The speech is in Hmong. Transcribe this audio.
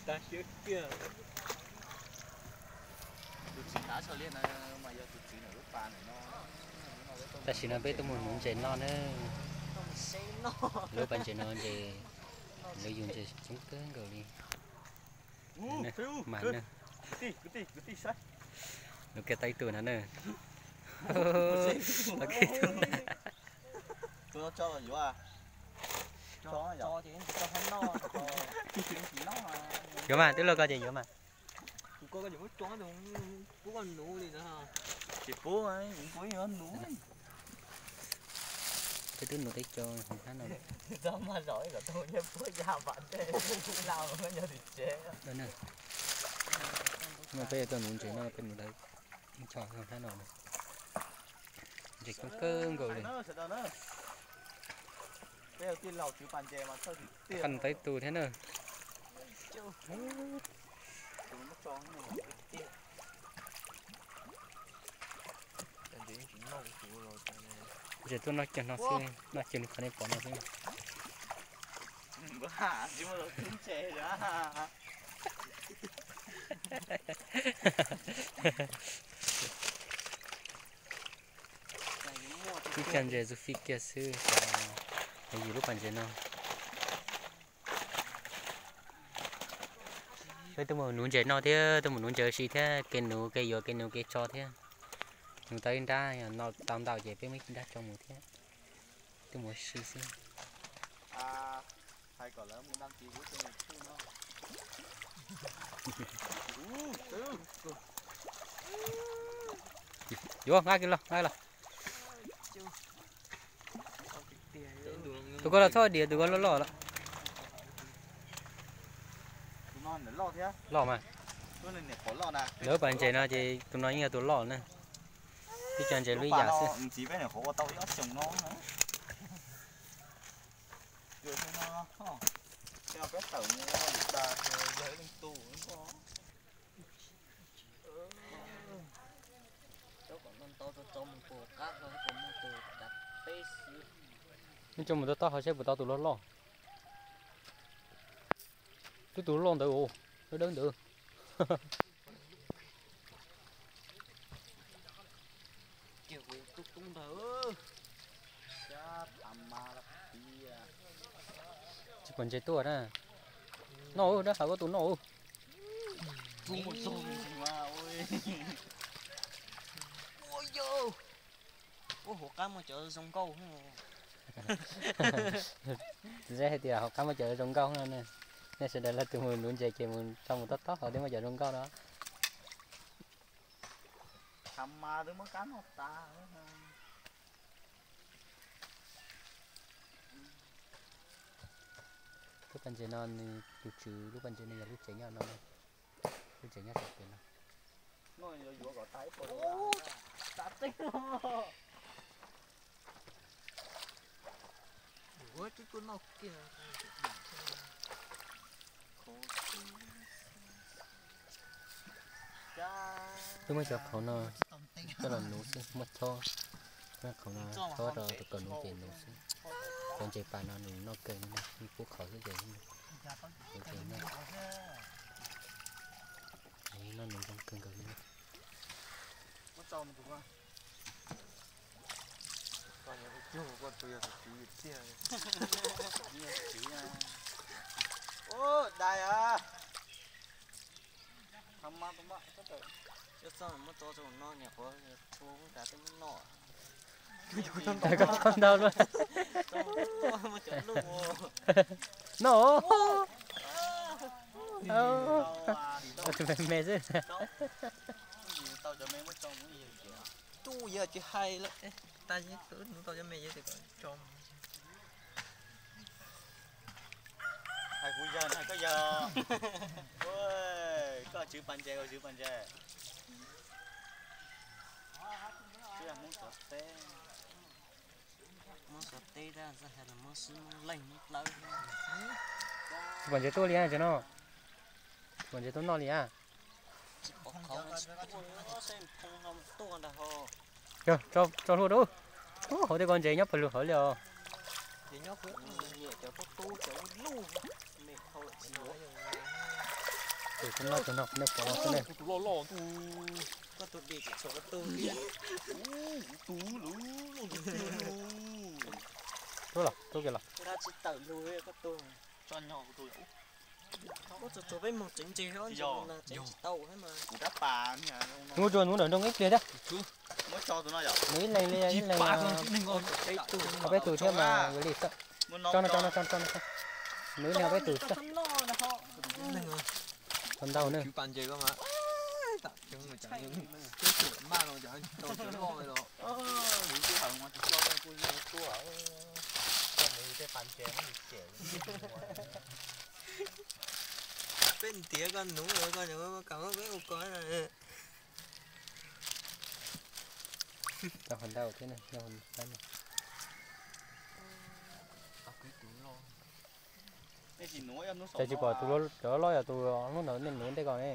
Tus txiv hnav tshaj li no mas yog tus txiv nram lub pas no. Tam sim no peb tuaj mus nuv ntses noj na. Lub pas ntses no ntses, lawv yug ntses coob kawg nkaus li. Mas na, lub kiag tau ib tug na na. Yuav mas, twb luaj ko ces yuav mas. Peb twb nuv teb co hauv hnab no. No peb yuav tuaj nuv ntses no, peb nuv lawv cho hauv hnab no. Ntses coob kawg nkaus li. Qab tau ib tug thiab na. Ntses tuaj noj kiag no xwb, noj kiag li qhov nej pom no xwb. Ib co ntses txuj fij kiag xwb, yus lub pas ntses no. Peb tuaj mus nuv ntses noj thiab tuaj mus nuv ntses ua si thiab, kev nuv kev yuav kev nuv kev tso thiab. Nuv tau ib nrab, noj tau ntau ces peb muab ib nrab tso mus thiab. Tuaj mus ua si xwb. Yuav nqa kiag los, nqa los. Tus ko los txhob diam, tus ko loj loj lawm. Loj mas. Lawv pas ntses no ces tus no yeej yog tus loj na. Ib co ntses lub ib yam xwb. Neb tso mus tau taub hau seb puas tau tus loj loj. Twb tus loj ntawd, dawb dawb ntawd. Tsis pom ntses tuaj na. Noj, dab hav koj tus noj. Ua yau, ua hauv qab muaj cov zoo nkauj. Tus zeb hais tias hauv qab muaj cov zoo nkauj no ne. Nej sawv daws leej twg mus nuv ntses ces mus tso mus tob tob hauv twb muaj cov zoo nkauj no. Thav mas twb muab kab noj tas. Lub pas ntses no nws tus tswv lub pas ntses no yog lub tsev nyob no, lub tsev nyob saum pem no. Twb muab cov qhauv no coj los nuv xwb, muab chob, muab qhauv no chob rau tus kawm nuv ces nuv xwb. Cov ntses pas no nws noj kawg li na, nws pub qhauv xwb ces nws noj, noj nws zoo kawg nkaus li na. Koj txhob ntau luaj. No, tus me me xwb. Tsis hais lawm, tag kis nuv tau cov me yawg tias kom tso. Hais kuv yawg, hais koj yawg. Koj tswv pas ntses, koj tswv pas ntses. Hmoob xov teb, Hmoob xov teb tab sis hais los Hmoob sib Hmoob leej Hmoob plawb. Tsis pom ntses tuaj li no. Tsis pom ntses tuaj noj li a. Yog, tso hlua rau. Ub, hauv tej ko ntses nyob pawg lug hauv li os. Tus no tus no nej pom xwb ne. Koj tus loj loj tus. Koj tus dim txog koj tus thiab. Tus loj loj tus. Rub los, rub kiag los. Nqa tsis tawm lug koj tus. Tso nyo kuv tus. Koj tsuas tsuas peb moog tseev ntses os, tseev tsis tau thiab mas. Kuv rab pas. Mus tsuas mus ntawm nroog ib pliag thiab. Mus ib leeg li ib leeg. Peb tug thiab mas yuav li xwb. Tso no tso no tso no tso no. Mus ib leeg peb tug xwb. Tau ntau na. Peb ntiav koj nuv koj kam peb ua koj. Tau qhov ntau thiab ne. Cas tsis pom tus cov loj yog tus hnub ntawd nej nuv ntej ko ne.